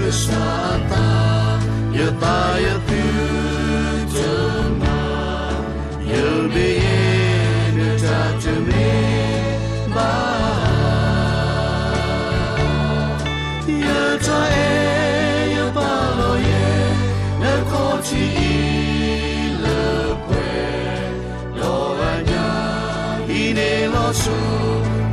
ကစၢ်အသး, ယသးယသုတမၤ, ယမ့ၢ်ယဲ နတၢ်တမ့ၢ်ဘၣ်. ယတၢ်အဲၣ်ယပာ်လီၤယဲ နခီၣ်ထံးအံၤလၢပှဲၤ, ဒီးအညၣ်အံၤန့ၣ်လီၤဆီ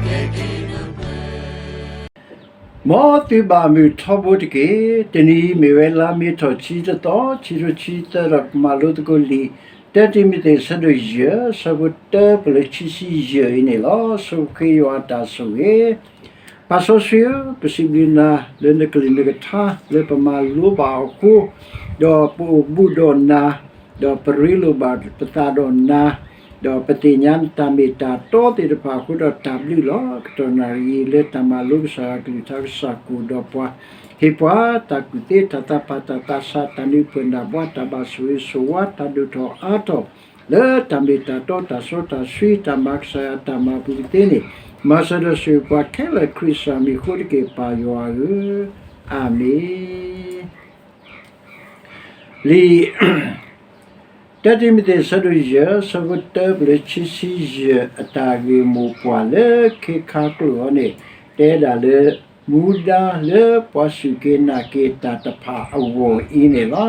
ကဲက့ၤနပှဲၤ မ်သုဘၣ်မုာ်ထီဘိတက့ၢ်. တနံၤအံၤမ့ၢ်ဝဲလါမ့ၤထီၣ်ခံဆံတသီ, ခံထိခံဆံသၢ ဒီးကမၤလိသကိးလံာ် တၢတံၤမသ့း အဆၢဒိၣ်ယဲၢ်, အဆၢဖိတၢပလၢခံဆံယဲၢ်အံၤန့ၣ်လီၤ. ဆိပဃ့ယွၤအတၢ်ဆိၣ်ဂ့ၤ. ပၢ်စီဆှံဧၢ, ပစံးဘျုးနၤလၢနကလုၢ်နကထါလၢပမၤလိဘၣ်အဃိ, ဒီးပအိၣ်ဘူးဒီးနၤ, ဒီးပရ့လိာ်ဘၣ်ပသးဒီးနၤ, ဒီးပသ့ၣ်ညါနတၢ်မ့ၢ်တၢ်တီသ့ၣ်တဖၣ်အဃိဒီးတၢ်ဘျုးလီၤ. ကတီၢ်နၣ်ရံၣ်အံၤ လၢတၢ်မၤလိကစၢ်ယွၤကလုၢ်ကထါ ကစၢ်ကအိၣ်ဒီးပှၤ, ဟ့ၣ်ပှၤတၢ်ကူၣ်သ့ တၢ်သးဖး တၢ်သးဆး တၢ်နၢ်ပၢၢ်နၢ်ဘှါ တၢ်ဘၣ်ဆိၣ်ဂ့ၤဆိၣ်ဝါ တၢ်ဒိၣ်ထီၣ်အါထီၣ် လၢတၢ်မ့ၢ်တၢ်တီ တၢ်စီတၢ်ဆှံ တၢ်မၤကစၢ်ယွၤတၢ်မၤအပူၤသ့န့ၣ်, မၤစၢၤဒီးဆိၣ်ဂ့ၤပှၤခဲလၢာ် ခရံာ်ကစၢ်မံၤအဃိတက့ၢ် ပၢ်ယွၤဧၢ, အၤမ့ၣ်. လံာ် တၢတံၤမသ့း အဆၢဒိၣ်ယဲၢ်, အဆၢဖိတၢပလၢခံဆံယဲၢ် အတၢ်ဂ့ၢ်မိၢ်ပှၢ်လၢခ့ခါကျိာ်အံၤန့ၣ် တဲဒၣ်လၢ မူဒါလၢပှၤစူၢ်က့ၤနာ်က့ၤတၢ်တဖၣ်အဂီၢ်အံၤန့ၣ်လီၤ.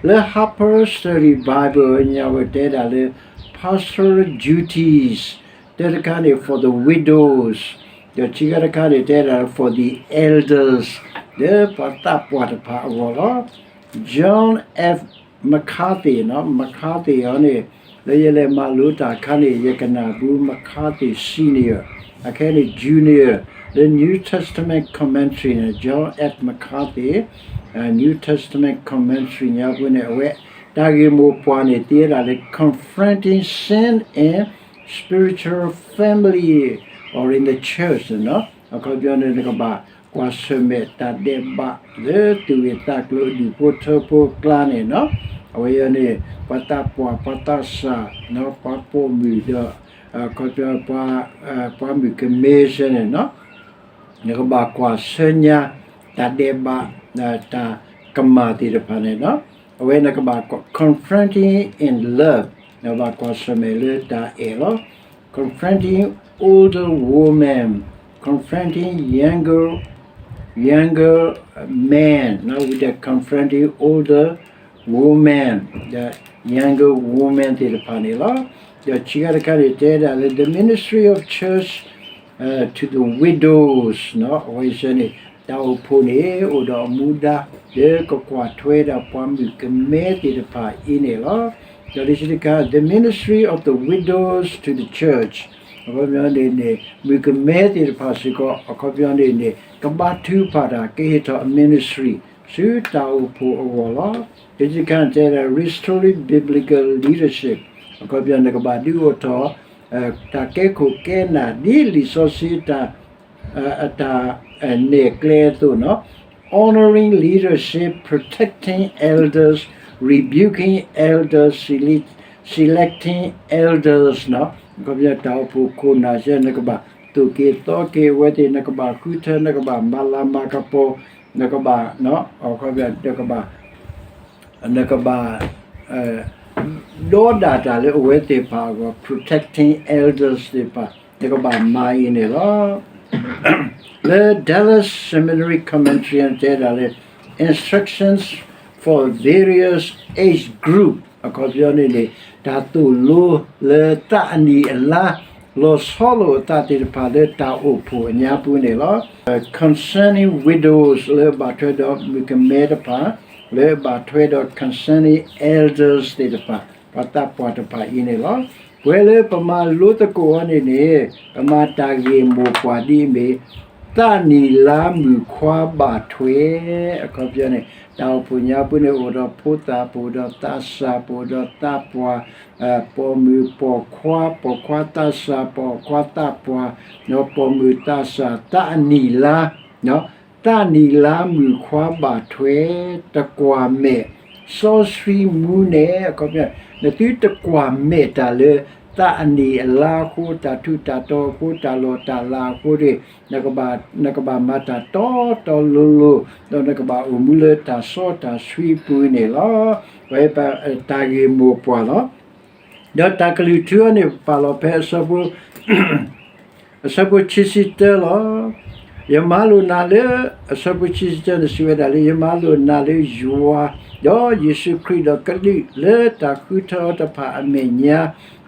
လၢ Harper's Study Bible ညါဝဲတဲဒၣ်လၢ pastoral duties တၢတခါန့ၣ် for the widows, ဒီးခံခါတခါန့ၣ် တဲဒၣ်လၢ for the elders လၢပှၤသးပှၢ်တဖၣ်အဂီၢ်လီၤ. John F McCarthy နီၤ, McCarthy အံၤန့ၣ် လၢယလဲၤမၤလိတၢ်အခါန့ၣ် ယကနၣ်ဘူး McCarthy Senior, အခဲအံၤန့ၣ် Junior, လၢ New Testament Commentary န့ၣ် John F McCarthy, New Testament Commentary ညါပူၤန့ၣ် အဝဲတၢ်ဂ့ၢ်မိၢ်ပှၢ်န့ၣ် တဲဒၣ်လၢ confronting sin in spiritual family or in the church နီၤ, အခီပညီန့ၣ် နကဘၣ်ကွၢ်ဆၢၣ်မဲာ်တၢ်ဒဲးဘးလၢသူၣ်ဂ့ၢ်သးကျိၤ ဒူၣ်ဖိထၢဖိအကျါန့ၣ်နီၤ, အဝဲအံၤန့ၣ် ပှၤသးပှၢ် ပှၤသးစၢ် ပှၤပိာ်မုၣ်ဒီး အခီပညီ ပှၤမုၣ်ကမဲစ့ၢ်န့ၣ်နီၤ, နကဘၣ်ကွၢ်ဆၢညါ တၢ်ဒဲးဘး တၢ်ကမၣ်သ့ၣ်တဖၣ်န့ၣ်နီၤ, အဝဲနကဘၣ် confronting in love, နကဘၣ်ကွၢ်ဆၢၣ်မဲာ်လၢတၢ်အဲၣ်လီၤ. Confronting older women, confronting younger, younger men, ဒီး confronting older women, the younger women သ့ၣ်တဖၣ်န့ၣ်လီၤ. ဒီးခံခါတခါန့ၣ် တဲဒၣ်လၢ the ministry of church to the widows နီၤ, အဝဲအံၤန့ၣ် တၢ်အိၣ်ဖှိၣ်န့ၣ် အိၣ်ဒီးအမူဒါ လၢကကွၢ်ထွဲဒီးပှၤမုၣ်ကမဲသ့ၣ်တဖၣ်အံၤန့ၣ်လီၤ. ဒီးလၢခံတခါ the ministry of the widows to the church, အခီပညီန့ၣ်န့ၣ် မုၣ်ကမဲသ့ၣ်တဖၣ်စ့ၢ်ကီး အခီပညီန့ၣ်န့ၣ် ကဘါထုကဖၣ်တၢ် ကဟ့ၣ်ထီၣ်အ ministry ဆူတၢ်အိၣ်ဖှိၣ်အဂီၢ်လီၤ. လၢခံတခါန့ၣ် တဲဒၣ် restoring biblical leadership, အခီပညီန့ၣ် ကဘၣ်ဒုးအိၣ်ထီၣ် တၢ်ကဲခိၣ်ကဲနၢ် ဒ်လံာ်စီဆှံ အတၢ်နဲၣ်ကျဲအသိးနီၤ, honoring leadership, protecting elders, rebuking elders, selecting elders နီၤ, အခီပညီ တၢ်အိၣ်ဖှိၣ်ခိၣ်နၢ်စ့ၢ် နကဘၣ်သိၣ်က့ၤသီက့ၤအဝဲသ့ၣ်, နကဘၣ်ဃုထၢ နကဘၣ်မၤလၤမၤကပီၤ, နကဘၣ် အခီပညီ နကဘၣ် နကဘၣ် ဒီဒၣ်တၢ်လၢအဝဲသ့ၣ်တဖၣ်အဂီၢ် protecting elders သ့ၣ်တဖၣ် နကဘၣ်မၤအံၤန့ၣ်လီၤ. လၢ Dallas Seminary Commentary တဲဒၣ်လၢ instructions for various age group အခီပညီန့ၣ်န့ၣ် တၢ်သိၣ်လိလၢသးအနံၣ်အလါ လီၤဆီလိာ်အသးသ့ၣ်တဖၣ်လၢတၢ်အိၣ်ဖှိၣ်အညါပူၤန့ၣ်လီၤ. concerning widows လၢအဘၣ်ထွဲဒီးမုၣ်ကမဲတဖၣ်, လၢအဘၣ်ထွဲဒီး concerning elders သ့ၣ်တဖၣ် ပှၤသးပှၢ်တဖၣ်အံၤန့ၣ်လီၤ. ပဝဲလၢပမၤလိသကိးအီၤန့ၣ်န့ၣ် ပမၤတၢ်ဂ့ၢ်မိၢ်ပှၢ်ဒ်အမ့ၢ် သးနံၣ်လါမုၣ်ခွါဘၣ်ထွဲ, အခီပညီန့ၣ် တၢ်အိၣ်ဖှိၣ်ညါပူၤန့ၣ် အိၣ်ဒီးဖိသၣ် ပအိၣ်ဒီးသးစၢ် ပအိၣ်ဒီးသးပှၢ် ပိာ်မုၣ်ပိာ်ခွါ ပိာ်ခွါသးစၢ် ပိာ်ခွါသးပှၢ် ဒီးပိာ်မုၣ်သးစၢ် သးအနံၣ်လါ, သးနံၣ်လါမုၣ်ခွါဘၣ်ထွဲ တကွၢ်မဲာ်စီဆှံမူန့ၣ် အခီပညီ နသုတကွၢ်မဲာ်တၢ်လၢ သးအနံၣ်အလါအဃိ, တၢ်ထူးတၢ်တီၤအဃိ, တၢ်လီၢ်တၢ်လၤအဃိန့ၣ်, နကဘၣ်မၤတၢ်တီတီလိၤလိၤ, ဒီးနကဘၣ်အိၣ်မူလၢတၢ်စီတၢ်ဆှံအပူၤန့ၣ်လီၤ. ပဝဲပတၢ်ဂ့ၢ်မိၢ်ပှၢ်လီၤ. ဒီးတၢ်ကလုၢ်ထူအံၤန့ၣ် ပပာ်လီၤဖဲအဆၢဖိ အဆၢဖိခံဆံတၢလီၤ. ယမၤလိာ်နၤလၢ, အဆၢဖိခံဆံတၢန့ၣ်စံးဝဲဒၣ်လၢ ယမၤလိာ်နၤလၢယွၤ, ဒီးယ့ၣ်ၡူးခရံာ်ဒီးကဒုၣ်လၢတၢ်ဃုထၢအီၤတဖၣ်အမဲာ်ညါ,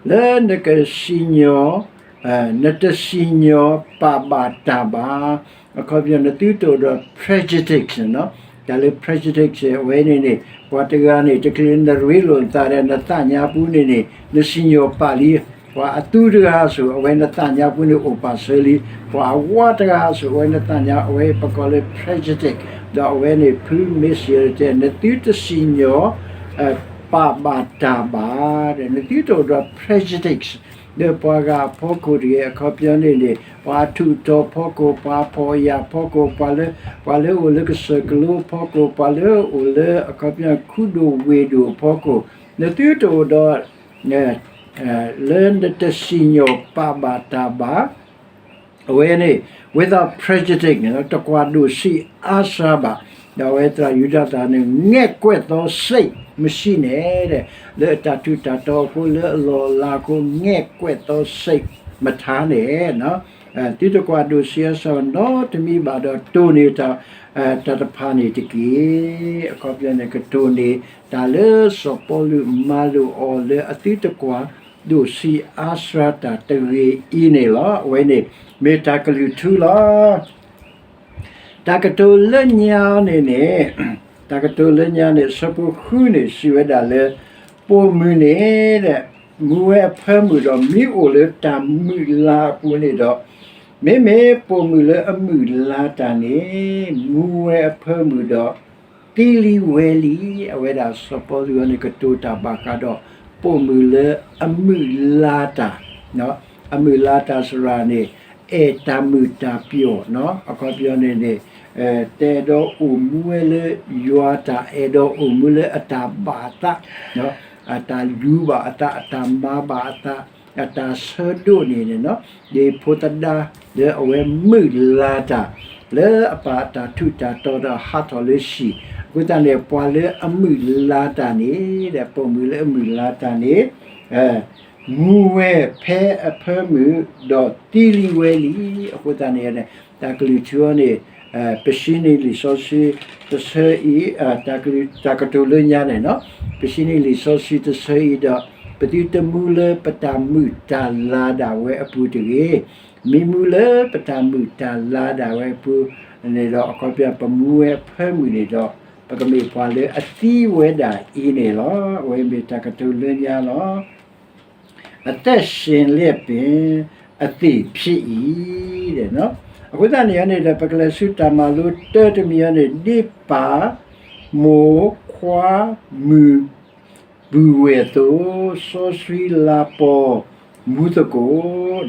လၢနကစံၣ်ညီၣ်, နတစံၣ်ညီၣ်ပာ်ဘၣ်တၢ်ဘၣ်. အခီပညီ နသုတအိၣ်ဒီး prejudice န့ၣ်, တၢ်လၢ prejudice အဝဲန့ၣ်န့ၣ် ပှၤတဂၤန့ၣ် တချုးနရ့လိာ်နသးဒီး နသးညါပူၤန့ၣ်န့ၣ် နစံၣ်ညီၣ်ပာ်လံ, ပှၤအသူတဂၤအစိၤ အဝဲနသးညါပူၤန့ၣ်အိၣ်ပာ်စၢၤလံ, ပှၤအဝါတဂၤအစိၤ အဝဲနသးညါ အဝဲပကိးလၢ prejudice, ဒီးအဝဲန့ၣ် ဖုမ့ၢ်စံးတဲ နသုတစံၣ်ညီၣ် ပာ်ဘၣ်တၢ်ဘၣ်, နသုတအိၣ်ဒီး prejudice လၢပှၤဂၤအဖီခိၣ်တဂ့ၤ. အခီပညီန့ၣ်န့ၣ် ပှၤအထူးအတီၤအဖီခိၣ်, ပှၤအဖှီၣ်အယာ်အဖီခိၣ်, ပှၤလၢ, ပှၤလၢအိၣ်လၢကစၢၢ်ကလိအဖီခိၣ်, ပှၤလၢအိၣ်လၢအခီပညီခူဒိၣ်ဝ့ၢ်ဒိၣ်အဖီခိၣ်, နသုတအိၣ်ဒီး လၢနတစံၣ်ညီၣ်ပာ်ဘၣ်တၢ်ဘၣ်, အဝဲန့ၣ် without prejudice န့ၣ် တကွၢ်ဒိၣ်ဆံးအါစှၤဘၣ်, ဒီးအဝဲသရၣ်ယူဒၤသၣ်န့ၣ် ငဲၢ်ကွဲၣ်သီစ့း မစံးန့ၣ်ဒီး, လၢအတၢ်ထူးတၢ်တီၤအဃိ လၢအလီၢ်အလၤအဃိ ငဲၢ်ကွဲၣ်သီစ့း မထါန့ၣ် သုတကွၢ်ဒိၣ်ဆံးအါစှၤနီတမံၤဘၣ်ဒီး တိၢ်န့ၢ်တၢ်, တၢ်တဖၣ်န့ၣ်တက့ၢ်. အခီပညီန့ၣ် ကတိၢ်န့ၢ်တၢ်လၢစီၤပီလူးမၤလိာ်အီၤလၢအသုတကွၢ်ဒိၣ်ဆံးအါစှၤတၢ်တဂ့ၤအံၤန့ၣ်လီၤ. အဝဲန့ၣ် မ့ၢ်တၢ်ကလုၢ်ထူလီၤ. တၢ်ကတိၤလၢညါန့ၣ်န့ၣ်, တၢ်ကတိၤလၢညါန့ၣ် အဆၢဖိဃုန့ၣ် စံးဝဲဒၣ်လၢ ပိာ်မုၣ်န့ၣ်ဒီး မူဝဲအဖၢမုၢ်ဒီး မ့ၢ်အိၣ်လၢတၢ်မုာ်လၤအပူၤန့ၣ်ဒီး, မ့မ့ၢ်ပိာ်မုၣ်လၢအမုာ်လၤတၢ်န့ၣ် မူဝဲအဖၢမုၢ်ဒီး သံလံဝဲလံ. အဝဲဒၣ်စီၤပီလူးန့ၣ် ကတိၤတၢ်ဘၣ်ဃးဒီး ပိာ်မုၣ်လၢအမုာ်လၤတၢ်, အမုာ်လၤတၢ်စရၣ်န့ၣ် အဲၣ်တၢ်မုာ်တၢ်ပျီၣ်နီၤ, အခီပညီန့ၣ်န့ၣ် တအဲၣ်ဒိးအိၣ်မူဝဲလၢယွၤတၢ်, အဲၣ်ဒိးအိၣ်မူလၢအတၢ်ဘၣ်အသး, အတၢ်လူၤဘၣ်အသး, အတၢ်မၤဘၣ်အသး, အတၢ်ဆၢဒိးန့ၣ်န့ၣ်နီၤ, ဒ်ဖိသဒါလၢအဝဲမုာ်လၤတၢ် လၢအပၢ်အတၢ်ထူးတၢ်တီၤဒီးဟးထီၣ်လၢဟံၣ်, အဃိသတးန့ၣ် ပှၤလၢအမုာ်လၤတၢ်န့ၣ်, ဒီးပိာ်မုၣ်လၢအမုာ်လၤတၢ်န့ၣ် မူဝဲဖဲအဖၢမုၢ်ဒီးသံလံဝဲလံ. အဃိသတးန့ၣ် တၢ်ကလုၢ်ထူအံၤန့ၣ် ပဆံနံၣ်လံာ်စီဆှံတဆၢအံၤ, တၢ်ကတိၤလၢညါန့ၣ်နီၤ, ပဆံနံၣ်လံာ်စီဆှံတဆၢအံၤဒီး ပသုတမူလၢပတၢ်မုာ်တၢ်လၤဒၣ်ဝဲအပူၤတဂ့ၤ. မ့ၢ်မူလၢပတၢ်မုာ်တၢ်လၤဒၣ်ဝဲအပူၤန့ၣ်ဒီး အခီပညီ ပမူဝဲအဖၢမုၢ်န့ၣ်ဒီး ပကမ့ၢ်ပှၤလၢအသံဝဲဒၣ်အံၤန့ၣ်လီၤ. အဝဲမ့ၢ်တၢ်ကတိၤလၢညါလီၤ. အသက်ရှင်လျက်ပင် အသေဖြစ်၏. အဃိသတးန့ၣ်န့ၣ်ဒီး ပကလဲၤဆူတၢ်မၤလိတၢ်တမံၤအံၤန့ၣ် ဒ်ပၢ်မိၢ်ခွါမုၢ်ပုၢ်ဝဲၢ်အသိး, စီဆှံလၤပီၤမူသကိး,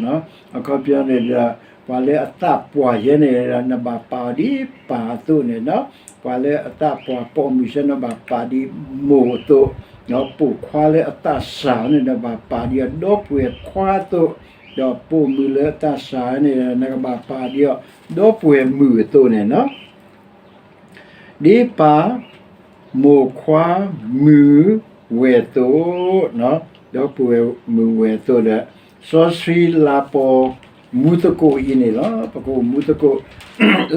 အခီပညီန့ၣ်ဒီး ပှၤလၢအသးပှၢ်ယဲန့ၣ်ဒီး နဘၣ်ပာ်အီၤဒ်ပၢ်အသိးန့ၣ်နီၤ, ပှၤလၢအသးပှၢ်ပိာ်မုၣ်ဆၢ နဘၣ်ပာ်ဒ်မိၢ်အသိး, ဒီးပိာ်ခွါလၢအသးစၢ်န့ၣ် နဘၣ်ပာ်ဒ်အီၤဒီပုၢ်ဝဲၢ်ခွါအသိး, ဒီးပိာ်မုၣ်လၢအသးစၢ်န့ၣ် နကဘၣ်ပာ်ဒ်အီၤ ဒီပုၢ်ဝဲၢ်မုၣ်အသိးန့ၣ်နီၤ. ဒ်ပၢ်မိၢ်ခွါမုၢ်ဝဲၢ်အသိး, ဒီပုၢ်ဝဲၢ်မုၣ်ဝဲၢ်အသိးဒီး စီဆှံလၤပီၤမူသကိးအံၤန့ၣ်လီၤ. ပကအိၣ်မူသကိး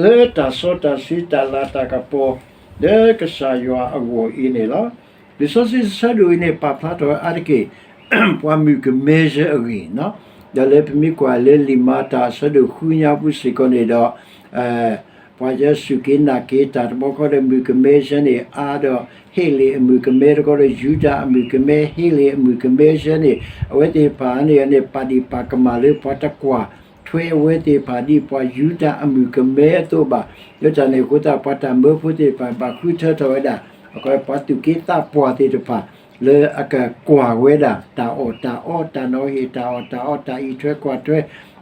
လၢတၢ်စီတၢ်ဆှံတၢ်လၤတၢ်ကပီၤ လၢကစၢ်ယွၤအဂီၢ်အံၤန့ၣ်လီၤ. လံာ်စီဆှံတဆၢဒိၣ်အံၤန့ၣ် ပာ်ဖျါထီၣ်ဝဲအါတက့ၢ် ပှၤမုၣ်ကမဲဆၢအဂ့ၢ်နီၤ, ဒီးလၢပမ့ၢ်ကွၢ်လၢလံာ်မၤတၢ်အဆၢဒိၣ်ဃုညါပူၤစ့ၢ်ကီးန့ၣ်ဒီး ပှၤယဲစူၢ်က့ၤနာ်က့ၤတၢ်တဘျီဃီဒီး မုၣ်ကမဲဆၢန့ၣ် အါဒီးဟ့းလ့ၣ်အမုၣ်ကမဲတခီဒီး ယူဒၤအမုၣ်ကမဲ ဟ့းလ့ၣ်အမုၣ်ကမဲဆၢန့ၣ် အဝဲသ့ၣ်တဖၣ်န့ၣ်န့ၣ် ပာ်ဒံၣ်ပာ်ကမၣ်လၢပှၤတကွၢ်ထွဲအဝဲသ့ၣ်တဖၣ်ဒ်ပှၤယူဒၤအမုၣ်ကမဲအသိးဘၣ်. လၢတၢ်န့ၣ်အဃိသတး ပှၤတၢ်မၢဖိသ့ၣ်တဖၣ်ဘၣ်ဃုထၢထီၣ်ဝဲဒၣ် အဃိပှၤသူၣ်က့သးပှၢ်သ့ၣ်တဖၣ် လၢအကကွၢ်ဝဲဒၣ် တၢ်အီၣ်တၢ်အီ တၢ်နီၤဟ့ၣ် တၢ်အီၣ်တၢ်အီ တၢ်အံးထွဲကွၢ်ထွဲ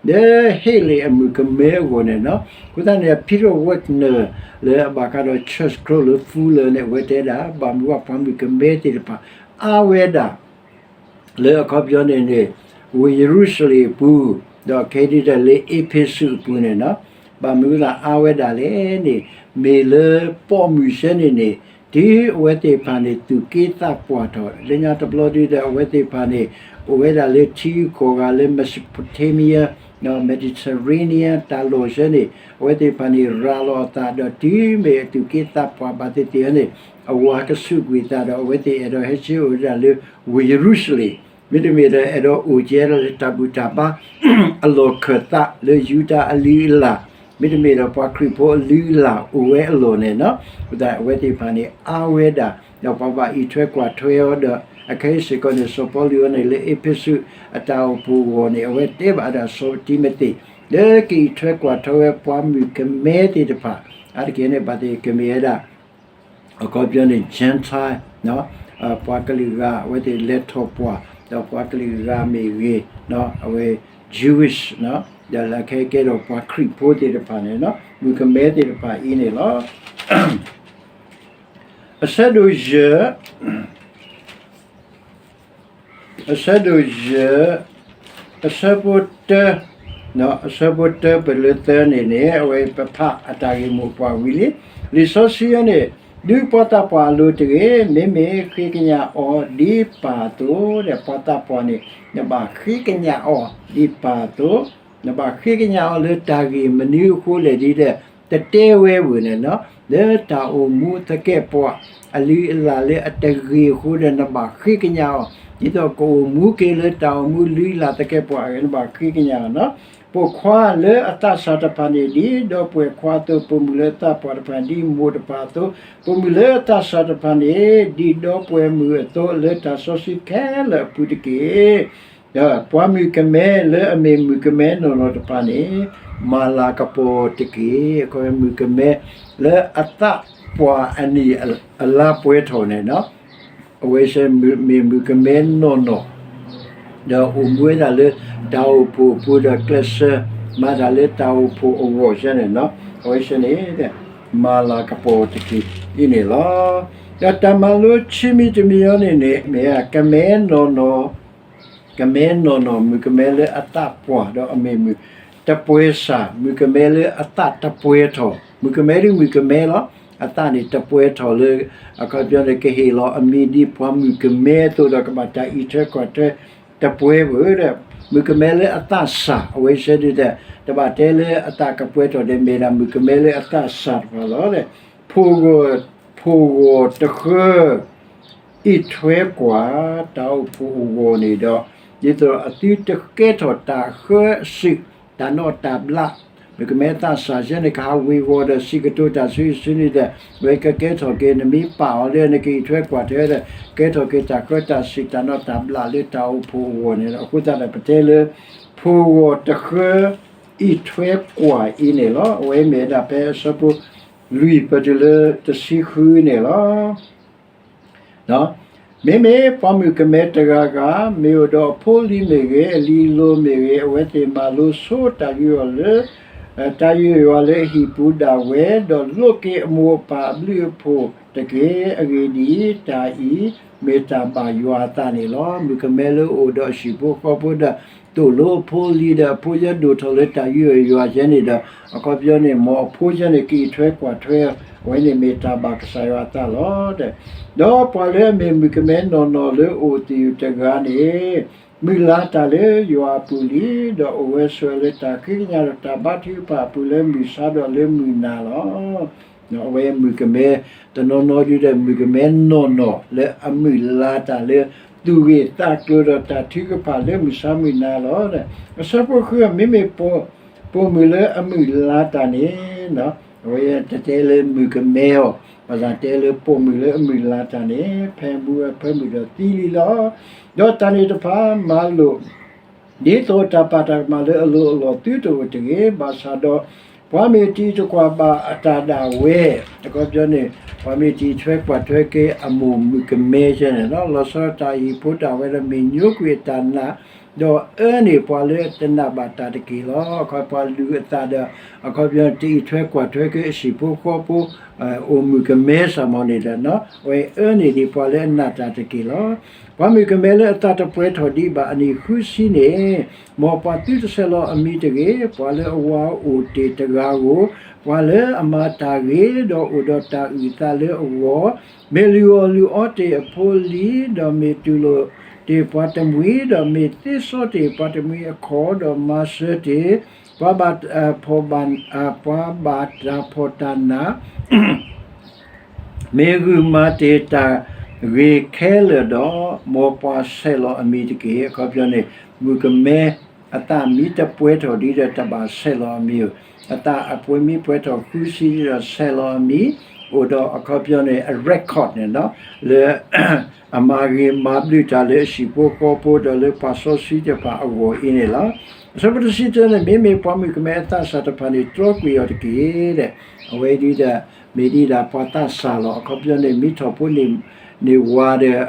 လၢဟ့းလ့ၣ်အမုၣ်ကမဲအဂီၢ်န့ၣ်နီၤ. အဃိသတးန့ၣ် Peter Wagner လၢအဘၣ်ဃးဒီး Church Growth လၢ Fulham န့ၣ် အဝဲတဲဒၣ် ဘၣ်မနုၤပှၤမုၣ်ကမဲသ့ၣ်တဖၣ် အါဝဲဒၣ် လၢအခီပညီန့ၣ်န့ၣ် ဝ့ၢ်ယရူၤၡလ့ၣ်အပူၤ, ဒီးခဲဒ်ဒီးလၢအ့းဖ့းစူးအပူၤန့ၣ်နီၤ, ဘၣ်မနုၤအသးအါဝဲဒၣ်လဲၣ်န့ၣ်, မ့ၢ်လၢပိာ်မုၣ်ဆၢန့ၣ်န့ၣ်, တုၤအဝဲသ့ၣ်တဖၣ်န့ၣ် သူၣ်က့သးပှၢ်ထီၣ် လၢညါတဘျီဒုဒီး အဝဲသ့ၣ်တဖၣ်န့ၣ် အိၣ်ဝဲဒၣ်လၢထံဂုၤကီၢ်ဂၤလၢ Mesopotamia, Mediterranean တၢ်လီၢ်ဆၢန့ၣ်, အဝဲသ့ၣ်တဖၣ်န့ၣ် ရၤလီၤအသးဒီးတုၤမ့ၢ်အသူၣ်က့သးပှၢ်ဘၣ်သ့ၣ်သ့ၣ်န့ၣ်, အဝၤကစူးကွံာ်အသးဒီး အဝဲသ့ၣ်အဲၣ်ဒိးဟဲဆ့အိၣ်ဝဲဒၣ်လၢ ဝ့ၢ်ယရူၤၡလ့ၣ်, မ့တမ့ၢ်ဒီးအဲၣ်ဒိးအိၣ်ကဲဒီးလၢတၢ်ဘူၣ်တၢ်ဘါ အလီၢ်ခၢၣ်သးလၢယူဒၤအလုၢ်အလၢ်, မ့တမ့ၢ်ဒီးပှၤခရံာ်ဖိအလုၢ်အလၢ်အိၣ်ဝဲအလီၢ်န့ၣ်နီၤ, အဃိသတးအဝဲသ့ၣ်တဖၣ်န့ၣ် အါဝဲဒၣ်, ဒီးပှၤဘၣ်အံးထွဲကွၢ်ထွဲအီၤဒီး အခဲအံၤစ့ၢ်ကီးန့ၣ် စီၤပီလူးန့ၣ် လၢအ့းဖ့းစူးအတၢ်အိၣ်ဖှိၣ်အဂီၢ်န့ၣ် အဝဲတဲဘၣ်ဝဲဒၣ်စီၤတံၤမသ့း, လၢကအံးထွဲကွၢ်ထွဲဝဲပှၤမုၣ်ကမဲသ့ၣ်တဖၣ်, အါတက့ၢ်န့ၣ် ဘၣ်သ့ၣ်ကမ့ၢ်ဝဲဒၣ် အခီပညီန့ၣ် Gentile, ပှၤကလုာ်ဂၤ အဝဲသ့ၣ်လဲၤထီၣ်ပှၢ်, ဒီးပှၤကလုာ်ဂၤမ့ၢ်ဂ့ၤ, အဝဲ Jewish, ဒီးလၢခဲကဲဒီးပှၤခရံာ်ဖိသ့ၣ်တဖၣ်န့ၣ်, မုၣ်ကမဲသ့ၣ်တဖၣ်အံၤန့ၣ်လီၤ. အဆၢဒိၣ်ယဲၢ် အဆၢဒိၣ်ယဲၢ်, အဆၢဖိတၢ, အဆၢဖိတၢပၢၢ်လၢသၢန့ၣ်န့ၣ် အဝဲပဖးအတၢ်ဂ့ၢ်မိၢ်ပှၢ်ဝံၤလံ. လံာ်စီဆှံအံၤန့ၣ်, ဒုးပှၤသးပှၢ်အလိၤတဂ့ၤ, မ့မ့ၢ်ဃ့ကညးအီၤဒ်ပၢ်အသိး, ဒီးပှၤသးပှၢ်န့ၣ် နဘၣ်ဃ့ကညးအီၤဒ်ပၢ်အသိး, နဘၣ်ဃ့ကညးအီၤလၢတၢ်ဂ့ၢ်မနုၤအဃိလဲၣ်ဒ်ဒီး တတဲဝဲဝဲန့ၣ်နီၤ, လၢတၢ်အိၣ်မူသကဲာ်ပှၤ အလုၢ်အလၢ်လၢအတဂ့ၤအဃိဒီး နဘၣ်ဃ့ကညးအီၤ, ဒ်သိးကအိၣ်မူက့ၤလၢတၢ်အိၣ်မူလုၢ်လၢ်သကဲာ်ပှၤအဂ့ၢ် နဘၣ်ဃ့ကညးအီၤနီၤ. ပိာ်ခွါလၢအသးစၢ်တဖၣ်န့ၣ် ဒ်ဒီပုၢ်ဝဲၢ်ခွါအသိး, ပိာ်မုၣ်လၢအသးပှၢ်တဖၣ်န့ၣ် ဒ်မိၢ်တဖၣ်အသိး, ပိာ်မုၣ်လၢအသးစၢ်တဖၣ်န့ၣ် ဒ်ဒီပုၢ်ဝဲၢ်မုၣ်အသိး, လၢတၢ်စီဆှံခဲလၢာ်အပူၤတက့ၢ်. ဒီးပှၤမုၣ်ကမဲလၢအမ့ၢ်မုၣ်ကမဲနီၢ်နီၢ်တဖၣ်န့ၣ် မၤလၤကပီၤတက့ၢ်. အခီပညီမုၣ်ကမဲလၢအသးပှၢ်အနံၣ်အလါပှဲၤထီၣ်န့ၣ်နီၤ, အဝဲဆၢမ့ၢ်မုၣ်ကမဲနီၢ်နီၢ် ဒီးအိၣ်မူဝဲဒၣ်လၢတၢ်အိၣ်ဖှိၣ်အပူၤဒီးကျဲးစၢး မၤတၢ်လၢတၢ်အိၣ်ဖှိၣ်အဂီၢ်ဆၢန့ၣ်နီၤ, အဝဲဆၢန့ၣ် မၤလၤကပီၤတက့ၢ်အံၤန့ၣ်လီၤ. ဒီးတၢ်မၤလိခံမံၤတမံၤအံၤန့ၣ်န့ၣ် မ့ၢ်ကမဲနီၢ်နီၢ် ကမဲနီၢ်နီၢ် မုၣ်ကမဲလၢအသးပှၢ်ဒီးအမ့ၢ်မုၣ်တပှဲၤစၢ်, မုၣ်ကမဲလၢအသးတပှဲၤထီၣ်, မုၣ်ကမဲဒ်မုၣ်ကမဲလီၤ, အသးန့ၣ်တပှဲၤထီၣ်လၢ အခီပညီန့ၣ် ကဟ့ၣ်လီၤအမံၤဒ်ပှၤမုၣ်ကမဲအသိးဒီး ကဘၣ်တၢ်အံးထွဲကွၢ်ထွဲတပှဲၤဘၣ်ဒီး မုၣ်ကမဲလၢအသးစၢ် အဝဲဆၢဒ်ဒီး တဘၣ်တဲလၢအသးကပှဲၤထီၣ်ဒီး မ့ၢ်ဒၣ်မုၣ်ကမဲလၢအသးစၢ်တဖၣ်လီၤ. ဖိၣ်ဂီၢ်, ဖိၣ်ဂီၢ်တဃၢ အံးထွဲကွၢ်တၢ်အိၣ်ဖှိၣ်အဂီၢ်န့ၣ်ဒီး ဒ်သိးအသုတကဲထီၣ်တၢ်ဃၢအစုၣ် တၢ်နီၣ်တၢ်ဘျး, မုၣ်ကမဲသးစၢ်ဆၢန့ၣ် ကဟးဝ့ၤဝီၤဒီးစံးကတိၤတၢ်ဆူဆူန့ၣ်ဒီး အဝဲကကဲထီၣ်က့ၤ နမ့ၢ်ပာ်အီၤလၢနကအံးထွဲကွၢ်ထွဲဒီး ကဲထီၣ်က့ၤတၢ်ဃၢတၢ်စုၣ် တၢ်နီၣ်တၢ်ဘျးလၢတၢ်အိၣ်ဖှိၣ်အဂီၢ်န့ၣ်လီၤ. အဃိသတးဒီး ပတဲလၢ ဖိၣ်ဂီၢ်တဃၢ အံးထွဲကွၢ်အံၤန့ၣ်လီၤ. အဝဲမ့ၢ်ဝဲဒၣ်ဖဲအဆၢဖိလွံၢ်ပတုၤလၢတဆံဃုန့ၣ်လီၤ. မ့မ့ၢ်ပှၤမုၣ်ကမဲတဂၤဂၤ မ့ၢ်အိၣ်ဒီးအဖိအလံၤမ့ၢ်ဂ့ၤ, အလံၤအလိၤမ့ၢ်ဂ့ၤ, အဝဲသ့ၣ်မၤလိဆိတၢ်ယူးယီၣ်လၢ တၢ်ယူးယီၣ်ယွၤလၢအဟံၣ်ပူၤဒၣ်ဝဲ, ဒီးလိးက့ၤအမိၢ်အပၢ်အဘျုးအဖှိၣ်တက့ၢ်. အဂ့ၢ်ဒ်အံၤ, တၢ်အံၤမ့ၢ်တၢ်ဘၣ်ယွၤအသးန့ၣ်လီၤ. မုၣ်ကမဲလၢအအိၣ်ဒီးအဟံၣ်ဖိဃီဖိဒီး သိၣ်လိအဖိအလံၤဒီး အဖိယဲဒိၣ်ထီၣ်လၢတၢ်ယူးယီၣ်ယွၤယဲန့ၣ်ဒီး အခီပညီန့ၣ် မ်အဖိယဲန့ၣ် ကအံးထွဲကွၢ်ထွဲ အဝဲန့ၣ်မ့ၢ်တၢ်ဘၣ်ကစၢ်ယွၤအသးလီၤ. ဒီးပှၤလၢအမ့ၢ်မုၣ်ကမဲနီၢ်နီၢ်လၢအိၣ်သယုၢ်တဂၤန့ၣ် မုၢ်လၢ်တၢ်လၢယွၤအပူၤလံ, ဒီးအိၣ်ဝဲဆိးဝဲလၢတၢ်ဃ့ကညးဒီးတၢ်ဘါထုကဖၣ်အပူၤလၢမုၢ်ဆါဒီးလၢမုၢ်နၤလီၤ. အဝဲမုၣ်ကမဲ တနီၤနီၤဒုဒီးမုၣ်ကမဲနီၢ်နီၢ်လၢအမုၢ်လၢ်တၢ်လၢသူၣ်ဂ့ၢ်သးကျိၤဒီးတၢ်ထုကဖၣ်လၢမုၢ်ဆါမုၢ်နၤလီၤ. အဆၢဖိဃု မ့မ့ၢ် ပိာ်မုၣ်လၢအမုၢ်လၢ်တၢ်န့ၣ်, အဝဲတတဲလၢမုၣ်ကမဲအီၤ, ဘၣ်ဆၣ်တဲလၢပိာ်မုၣ်လၢအမုၢ်လၢ်တၢ်န့ၣ် ဖဲမူဝဲဖၢမုၢ်ဒီးသံလံလီၤ. ဒီးတၢ်န့ၣ်တဖၣ်မၤလိာ် ဒ်သိးတၢ်ပာ်တၢ်ကမၣ်လၢအလိၤအလီၢ်သုတအိၣ်တဂ့ၤ. ဘၣ်ဆၣ်ဒီး ပှၤမ့ၢ်တအံးထွဲကွၢ်ဘၣ်အတၢ်ဒၣ်ဝဲ, အခီပညီန့ၣ် ပှၤမ့ၢ်တအံးထွဲကွၢ်ထွဲက့ၤအမိၢ်မုၣ်ကမဲယဲန့ၣ်လီၤ. လီၤဆီဒၣ်တၢ်အဟံၣ်ဖိဒၣ်ဝဲဒီး မ့ၢ်ညိကွံာ်အတၢ်နာ် ဒီးအၢန့ၢ်ပှၤလၢတနာ်ဘၣ်တၢ်တက့ၢ်လီၤ. အခီပညီ ပှၤလူၤအသးဒီး အခီပညီ တအံးထွဲကွၢ်ထွဲက့ၤအဟံၣ်ဖိဃီဖိ အိၣ်မုၣ်ကမဲစ့ၢ်ကီးန့ၣ်ဒီး အဝဲအၢန့ၢ်ဒံးပှၤလၢအနာ်တၢ်တက့ၢ်လီၤ. ပှၤမုၣ်ကမဲလၢအသးတပှဲၤထီၣ်ဒံးဘၣ်အနံၣ်ဃုဆံန့ၣ် မ်ပှၤသုတဆဲးလီၤအမံၤတဂ့ၤ, ပှၤလၢအဝၤအိၣ်တ့ၢ်တဂၤဧိၤ, ပှၤလၢအမၤတၢ်ဂ့ၤ ဒီးအိၣ်ဒီးတၢ်အုၣ်အသးလၢအဂီၢ်, မ့ၢ်လုၢ်အီၣ်လုၢ်အီတ့ၢ်အဖိအလံၤ, ဒီးမ့ၢ်တူၢ်လိာ်တ့ၢ်ပှၤတမှံၤ, ဒီးမ့ၢ်သ့စီတ့ၢ်ပှၤတမှံၤအခီၣ်, ဒီးမၤစၢၤတ့ၢ် ပှၤဘၣ်, ပှၤဘၣ်တၢ်ဖှီၣ်တၢ်နး မ့ၢ်ဂုာ်မၤတ့ၢ်တၢ်ဂ့ၤခဲလၢာ်ဒီး, မ်ပှၤဆဲးလီၤအမံၤတက့ၢ်. အခီပညီန့ၣ် မုၣ်ကမဲအသးမံတပှဲၤထီၣ်ဒံးဒီးတဘၣ်ဆဲးလီၤအမံၤဧိၤ, အသးအပှဲၤမံပှဲၤထီၣ်ဃုဆံဒံးဒီးဆဲးလီၤအမံၤ, အိၣ်ဒီးအခီပညီန့ၣ် အ record န့ၣ်လီၤ, လၢ အမၤဂ့ၤမၤဘျုးတၢ်လၢအဟံၣ်ဖိဃီဖိဒီးလၢပှၤစီဆှံတဖၣ်အဂီၢ်အံၤန့ၣ်လီၤ. အဆၢဖိတဆံတၢန့ၣ် မ့မ့ၢ်ပှၤမုၣ်ကမဲအသးစၢ်တဖၣ်န့ၣ် တြီကွံာ်အီၤတက့ၢ်. အဝဲဒ်ဒီး မ့ၢ်ဒ်ဒၣ်ပှၤသးစၢ်လီၤ. အခီပညီန့ၣ် မ့ၢ်ထီၣ်ဖိန့ၢ်ဝၤဒီး,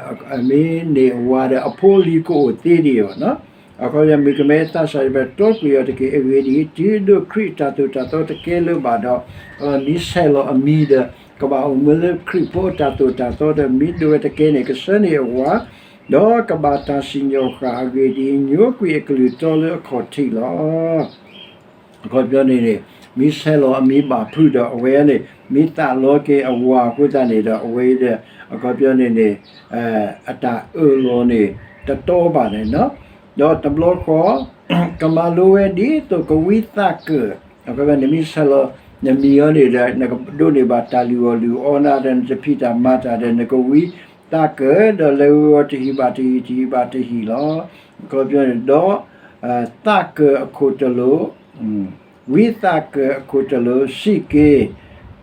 မ့ၢ်န့ၢ်ဝၤဒီး အဖိအလံၤကအိၣ်သ့ဒံးအီၤ, အခီပညီ မုၣ်ကမဲအသးစၢ်တဖၣ် တြီကွံာ်အီၤတက့ၢ်. အဂ့ၢ်ဒ်အံၤ, တုၤဒိၣ်ခရံာ်အတၢ်သိၣ်တၢ်သီတကဲလၢၤဘၣ်ဒီး, မ့ၢ်ဆဲးလီၤအမံၤဒီး ကဘၣ်အိၣ်မူလၢခရံာ်ဖိအတၢ်သိၣ်တၢ်သီဒီး မ့ၢ်ဒိၣ်ဝဲတကဲန့ၣ် ကဆှၢန့ၢ်အဝၤ ဒီးကဘၣ်တၢ်စံၣ်ညီၣ်ဃာ်. အဂ့ၢ်ဒ်အံၤ, ညိကွံာ်အကလုၢ်တီလၢအခီၣ်ထံးလီၤ. အခီပညီန့ၣ်န့ၣ် မ့ၢ်ဆဲးလီၤအမံၤဘၣ်ဖုးဒီး အဝဲန့ၣ် မ့ၢ်သးလီက့ၤအဝၤအဃိသတးန့ၣ်ဒီး အဝဲအံၤဒီး အခီပညီန့ၣ်န့ၣ် အတၢ်အၢၣ်လီၤန့ၣ် တတီဘၣ်န့ၣ်လီၤ. ဒီးတဘျီဃီ ကမၤလိဝဲဒ်သိးကဝံသးကၢၣ်, အခီပညီန့ၣ် မ့ၢ်ဆဲးလီၤနမံၤအီၤန့ၣ်ဒီး နကဒိးန့ၢ်ဘၣ်တၢ်လုၢ်အီၣ်လုၢ်အီနၤဒီး နတဖံးတၢ်မၤတၢ်ဒီး နကဝံသးကၢၣ်ဒီး လဲၤဝဲတဟံၣ်ဘၣ်တဟံၣ် တဟံၣ်ဘၣ်တဟံၣ်လီၤ. အခီပညီန့ၣ်ဒီး သးကၢၣ်အခိၣ်တလိာ် ဝံသးကၢၣ်အခိၣ်တလိာ် စံးက့ၤ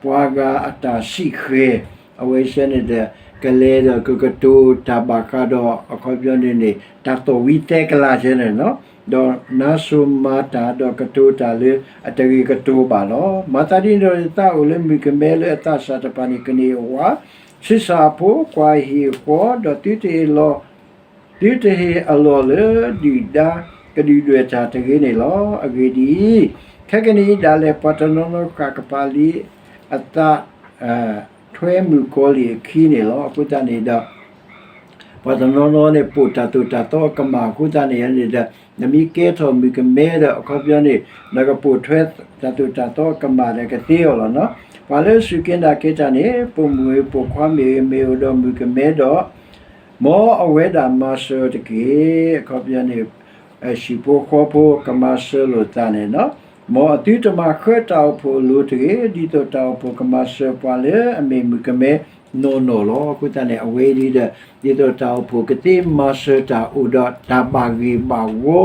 ပှၤဂၤအတၢ်စံးဃဲၤ, အဝဲဆဲန့ၣ်ဒီး ကလဲၤဒီးကကတိၤတၢ်ဘၣ်ဃးဒီး အခီပညီန့ၣ်န့ၣ် တၢ်သီၣ်ဝံသဲကလၤဆဲန့ၣ်လီၤ. ဒီးနါစိၤမၤတၢ်ဒီးကတိၤတၢ်လၢ အတဂ့ၤကတိၤဘၣ်လီၤ. မၤသးဒ်န့ၣ်ဒီး ယသးအိၣ်လၢမုၣ်ကမဲလၢအသးစၢ်တဖၣ်န့ၣ် ကန့ၢ်အဝၤ ဆံးစၢ်အဖိ ကွၢ်ဟ့ၣ်အဃီ ဒီးသုတဟ့ၣ်လီၤ သုတဟ့ၣ်အလီၢ်လၢဒုၣ်ဒါ ကဒုၣ်ဒွဲၣ်တၢ်တဂ့ၤန့ၣ်လီၤ. အဂ့ၢ်ဒ်အံၤ, ခဲကနံၣ်အံၤဒၣ်လဲာ် ပှၤတနီၤနီၤဃၣ်ကပၤလံအသး ထွဲမုၣ်ကီၤလံၢ်အခံန့ၣ်လီၤ. အဃိသတးန့ၣ်ဒီး ပှၤတနီၤနီၤန့ၣ် ပိာ်တၢ်သိၣ်တၢ်သီအကမၣ်အဃိသတးန့ၣ်န့ၣ်ဒီး နမ့ၢ်ကဲထီၣ်မုၣ်ကမဲဒီး အခီပညီန့ၣ် နကပိာ်ထွဲတၢ်သိၣ်တၢ်သီအကမၣ်ဒီးကသ့အီၤလီၤနီၤ. ပှၤလၢအစူၢ်က့ၤနာ်က့ၤတၢ်န့ၣ် ပိာ်မုၣ်ဧိၤပိာ်ခွါမ့ၢ်ဧိၤ မ့ၢ်အိၣ်ဒီးမုၣ်ကမဲဒီး မ်အဝဲဒၣ်မၤစၢၤတက့ၢ်. အခီပညီန့ၣ် ဟံၣ်ဖိဃီဖိကမၤစၢၤလိာ်သးန့ၣ်လီၤ. မ်အသုတမၤဃၢတၢ်အိၣ်ဖှိၣ်အလိၤတဂ့ၤ, ဒ်သိးတၢ်အိၣ်ဖှိၣ်ကမၤစၢၤပှၤလၢအမ့ၢ်မုၣ်ကမဲနီၢ်နီၢ်လီၤ. အဃိသတးန့ၣ် အဝဲအံၤဒီး ဒ်သိးတၢ်အိၣ်ဖှိၣ်ကသ့မၤစၢၤတၢ်အိၣ်ဒီးတၢ်ဘၣ်ဂ့ၤဘၣ်ဝီအဂီၢ်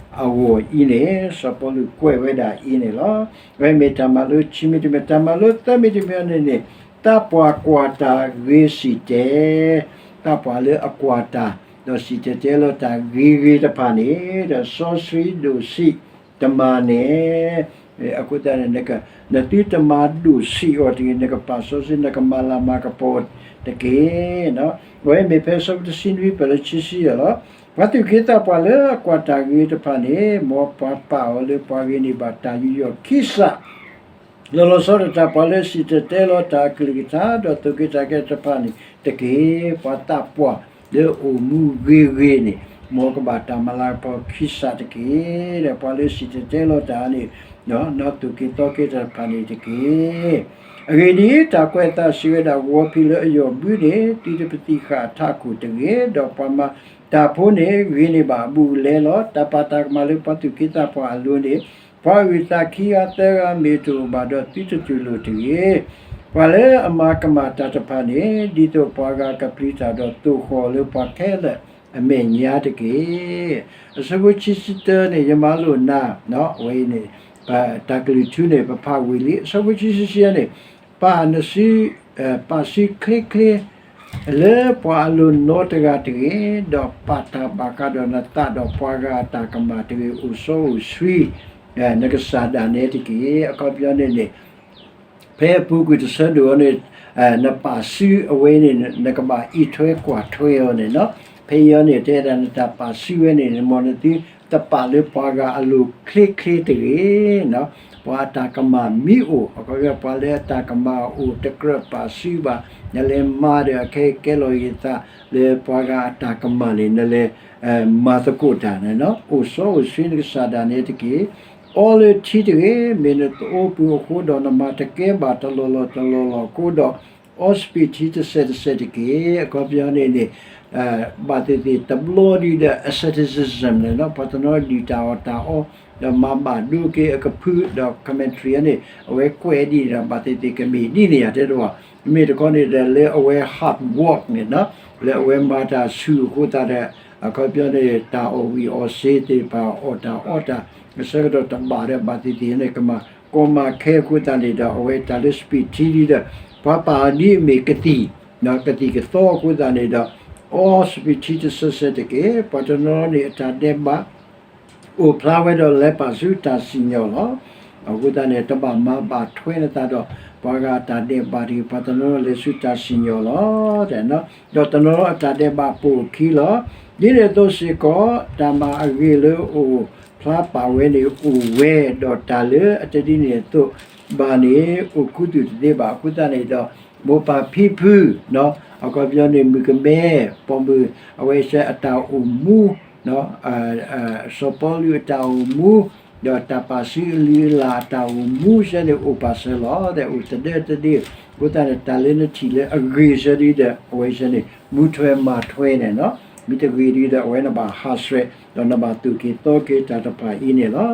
အံၤန့ၣ် စီၤပီလူးကွဲးဝဲဒၣ်အံၤန့ၣ်လီၤ. အဝဲမ့ၢ်တၢ်မၤလိခံမံၤတမံၤ, တၢ်မၤလိသၢမံၤတမံၤန့ၣ်န့ၣ် သးပှၢ်ကွၢ်တၢ်ဂ့ၤစံၣ်တဲၤ, သးပှၢ်လၢအကွၢ်တၢ် ဒီးစံၣ်တဲၤတဲလီၤတၢ်ဂ့ၤဂ့ၤတဖၣ်န့ၣ် ဒီးစီဆှံဒိၣ်ဆံးတမၤန့ၣ်, အဃိသတးန့ၣ် နသုတမၤဒိၣ်ဆံးအီၤတဂ့ၤ, နကပာ်စီဆှံ နကမၤလၤမၤကပီၤတက့ၢ်. အဝဲမ့ၢ်ဖဲအဆၢဖိတဆံနွံ ပၢၢ်လၢခံဆံယဲၢ်လီၤ. ပှၤသူၣ်က့သးပှၢ်လၢအကွၢ်တၢ်ဂ့ၤတဖၣ်န့ၣ် မ်ပှၤပာ်အီၤလၢပှၤဂ့ၤန့ၢ်ဘၣ်တၢ်ယူးယီၣ်ခံစး လီၤလီၤဆီဒၣ်တၢ် ပှၤလၢအစံၣ်တဲၤတဲလီၤတၢ်အကလုၢ်ကထါ ဒီးသိၣ်က့ၤတၢ်ကဲတဖၣ်န့ၣ်တက့ၢ်. ပှၤသးပှၢ်လၢအအိၣ်မူဂ့ၤဂ့ၤန့ၣ် မ်ကဘၣ်တၢ်မၤလၤကပီၤခံစးတက့ၢ်. ဒီးပှၤလၢစံၣ်တဲၤတဲလီၤတၢ်န့ၣ် ဒီးသိၣ်က့ၤသီက့ၤတၢ်တဖၣ်န့ၣ်တက့ၢ်. အဂ့ၢ်ဒ်အံၤ, တၢ်ကွဲးအသးစံးဝဲဒၣ်, ဂီၤဖံးလၢအယီၢ်ဘုန့ၣ် သုတပသံၣ်ဃာ်အထးခိၣ်တဂ့ၤ, ဒီးပှၤမၤတၢ်ဖိန့ၣ် ဂ့ၤန့ၢ်ဘၣ်အဘူးအလဲလီၤ. တၢ်ပာ်တၢ်ကမၣ်လၢပှၤသူၣ်က့သးပှၢ်အလိၤန့ၣ် ပှၤအုၣ်သးခံဂၤသၢဂၤမ့ၢ်တအိၣ်ဘၣ်ဒီး သုတတူၢ်လိာ်တဂ့ၤ. ပှၤလၢအမၤကမၣ်တၢ်တဖၣ်န့ၣ် ဒ်သိးပှၤဂၤကပျံၤတၢ်ဒီးသိၣ်ဃီၤလၢပှၤခဲလၢာ်အမဲာ်ညါတက့ၢ်. အဆၢဖိခံဆံတၢန့ၣ် ယမၤလိာ်နၤ, အဝဲအံၤန့ၣ် တၢ်ကလုၢ်ထူန့ၣ် ပဖးဝံၤလံ. အဆၢဖိခံဆံတၢန့ၣ် ပာ်နစု ပာ်စုချ့ချ့ လၢပှၤအလိၤနီတဂၤတဂ့ၤ, ဒီးပာ်တၢ်ဘၣ်ဃးဒီးနသးဒီးပှၤဂၤအတၢ်ကမၣ်တဂ့ၤ, အိၣ်စီအိၣ်ဆှံ နကစၢ်ဒၣ်နဲတက့ၢ်. အခီပညီန့ၣ်န့ၣ် ဖဲအပူၤကွံာ်တဆၢဒိၣ်အီၤန့ၣ် နပာ်စုအဝဲန့ၣ် နကဘၣ်အံးထွဲကွၢ်ထွဲအီၤန့ၣ်လီၤ. ဖဲအံၤန့ၣ် တဲဒၣ်နတၢ်ပာ်စုဝဲန့ၣ် မ်နသုတပာ်လၢပှၤဂၤအလိၤချ့ချ့တဂ့ၤ. ပှၤအတၢ်ကမၣ်မ့ၢ်အိၣ်, အခီပညီပှၤလၢအတၢ်ကမၣ်အိၣ်တကြၢးပာ်စုဘၣ်, နလဲၤမၤဒီးအခဲအံၤကဲလီၤယသးလၢပှၤဂၤအတၢ်ကမၣ်န့ၣ် နလဲၤမၤသကိးတၢ်န့ၣ်, အိၣ်စီအိၣ်ဆှံနကစၢ်ဒၣ်နဲတက့ၢ်. အီလၢထံတဂ့ၤ, မ့ၢ်နသအိပူၤအဃိဒီး နမၤတကဲဘၣ်တလီၢ်လီၢ်တလီၢ်လီၢ်အဃိဒီး အီစပံးထံတစဲးတစဲးတက့ၢ်. အခီပညီန့ၣ်န့ၣ် ဘၣ်သ့ၣ်သ့ၣ်တဘျီဒ်ဒီး asceticism န့ၣ် ပှၤတနီၤဒုၣ်တၢ်အီၣ်တၢ်အီ ဒီးမၤဘၣ်ဒိက့ၤအကဖု ဒီး commentary န့ၣ် အဝဲကွဲးဒ်န့ၣ်ဒီး ဘၣ်သ့ၣ်သ့ၣ်ကမ့ၢ်ဒ်န့ၣ်ယါတဲတဝီ, မ့ၢ်တခီန့ၣ်ဒီး လၢအဝဲ hard work န့ၣ် လၢအဝဲမၤတၢ်ဆူၣ်အဃိသတးဒီး အခီပညီန့ၣ် တၢ်အီၣ်ဝံၣ်အီၣ်စ့သ့ၣ်တဖၣ် အီၣ်တၢ်အီတၢ် အဆၢကတီၢ်တဘၣ်ဒီး ဘၣ်သ့ၣ်သ့ၣ်န့ၣ် ကမၤကီမၤခဲအဃိသတးန့ၣ်ဒီး အဝဲတၢ်လၢစပံးထံဒ်ဒီး ပှၤပာ်အီၤဒ်အမ့ၢ်ကသံၣ်, ကသံၣ်ကသီအဃိသတးန့ၣ်ဒီး အီစပံးထံတစဲးစဲးတက့ၢ်. ပှၤတနီၤန့ၣ် အတၢ်ဒဲးဘး အိၣ်ဖျါဝဲဒီးလဲၤပာ်ဆူတၢ်စံၣ်ညီၣ်လီၤ. အဃိသတးန့ၣ် တဘၣ်မၤဘၣ်ထွဲနသးဒီး ပှၤဂၤအတၢ်ဒဲးဘးတဂ့ၤ, ပှၤတနီၤလဲၤဆူတၢ်စံၣ်ညီၣ်လီၤ. ဒီးတနီၤအတၢ်ဒဲးဘးပိာ်အခံလီၤ. ဒ်န့ၣ်အသိးစ့ၢ်ကီး တၢ်မၤအဂ့ၤလၢအိၣ်ဖျါပာ်ဝဲန့ၣ်အိၣ်ဝဲ, ဒီးတၢ်လၢအတဒ်န့ၣ်အသိးဘၣ်န့ၣ် အိၣ်ခူသူၣ်တသ့ဘၣ်. အဃိသတးန့ၣ်ဒီး မိၢ်ပၢ်ဖံဖု အခီပညီန့ၣ် မုၣ်ကမဲ ပိာ်မုၣ် အဝဲစဲအတၢ်အိၣ်မူ စီၤပီလူးအတၢ်အိၣ်မူ ဒီးတၢ်ပာ်စုအလုၢ်အလၢ်အတၢ်အိၣ်မူစဲန့ၣ် အိၣ်ပာ်စၢၤလီၤ. အိၣ်တဒၢတဒ့ အဃိသတးန့ၣ် တၢ်လၢနထံၣ်လၢအဂ့ၤစဲဒ်ဒီး အဝဲစဲန့ၣ် မူထွဲမၤထွဲန့ၣ်လီၤ. မ့ၢ်တဂ့ၤဒ်ဒီး အဝဲနဘၣ်ဟးဆှဲး ဒီးနဘၣ်သူၣ်က့ၤသီက့ၤတၢ်တဖၣ်အံၤန့ၣ်လီၤ.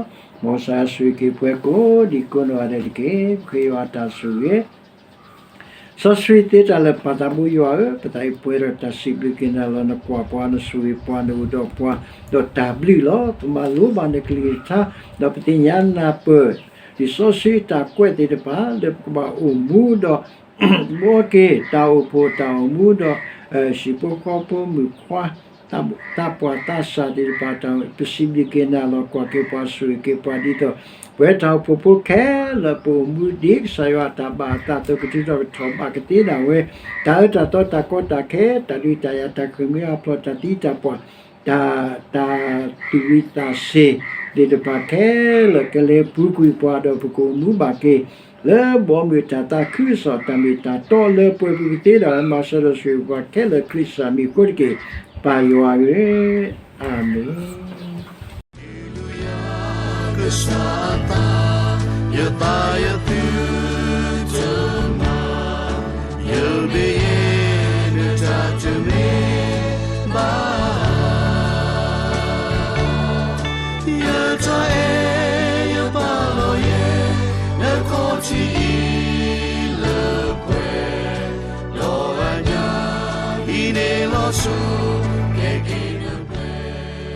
မ်ကစၢ်ယွၤဆိၣ်ဂ့ၤက့ၤပှၤကိးဒံးကိးနီၢ်ဂၤဒဲးတက့ၢ်. ပဃ့ယွၤအတၢ်ဆိၣ်ဂ့ၤ စီဆှံသ့တၢ်လၢာ်ပၢ်သးဘိယွၤဧၢ, ပသးအံၤပှဲၤဒီးတၢ်စံးဘျုးက့ၤနၤလီၤ. နကွၢ်ပှၤ, နဆိၣ်ဂ့ၤပှၤ, နအိၣ်ဒီးပှၤ ဒီးတၢ်ဘျုးလီၤ. ပမၤလိဘၣ်နကလုၢ်ကထါ ဒီးပသ့ၣ်ညါနၢ်ပၢၢ် လံာ်စီဆှံအတၢ်ကွဲးသ့ၣ်တဖၣ် လၢပကဘၣ်အိၣ်မူဒီး ဘှီက့ၤတၢ်အိၣ်ဖှိၣ်တၢ်အိၣ်မူဒီး ဟံၣ်ဖိဃီဖိမုၣ်ခွါ သးပှၢ်သးစၢ်သ့ၣ်တဖၣ် ပစံးဘျုးက့ၤနၤလီၤ. ကွၢ်က့ၤပှၤ ဆိၣ်ဂ့ၤက့ၤပှၤဒ်သိး ပဝဲတၢ်အိၣ်ဖှိၣ်ဖိခဲလၢာ် ပအိၣ်မူဒ်ကစၢ်ယွၤအတၢ်ဘၣ်အသးအသိး ကထုးထီၣ်ကထီၣ်ဘးကသ့ဒၣ်ဝဲ တၢ်အၢတၢ်သီတၢ်ကီတၢ်ခဲ တၢ်ဒုးတၢ်ယၤ တၢ်ဃ့ၢ်မှံဟးဖျိး တၢ်သံတၢ်ပှၢ် တၢ် တၢ်သူၣ်ဝံၤသးစ့ၤသ့ၣ်တဖၣ်ခဲလၢာ် ကလဲၤပူၤကွံာ်ပှၤဒီး ပကအိၣ်မူဘၣ်က့ၤ လၢဘီမုၢ်တၢ်သးခုကစီၣ် တၢ်မ့ၢ်တၢ်တီလၢပှဲၤပူၤကသ့ဒီး မၤစၢၤဒီးဆိၣ်ဂ့ၤပှၤခဲလၢာ် ခရံာ်စၢ်မံၤအဃိတက့ၢ် ပၢ်ယွၤဧၢ, အၤမ့ၣ်.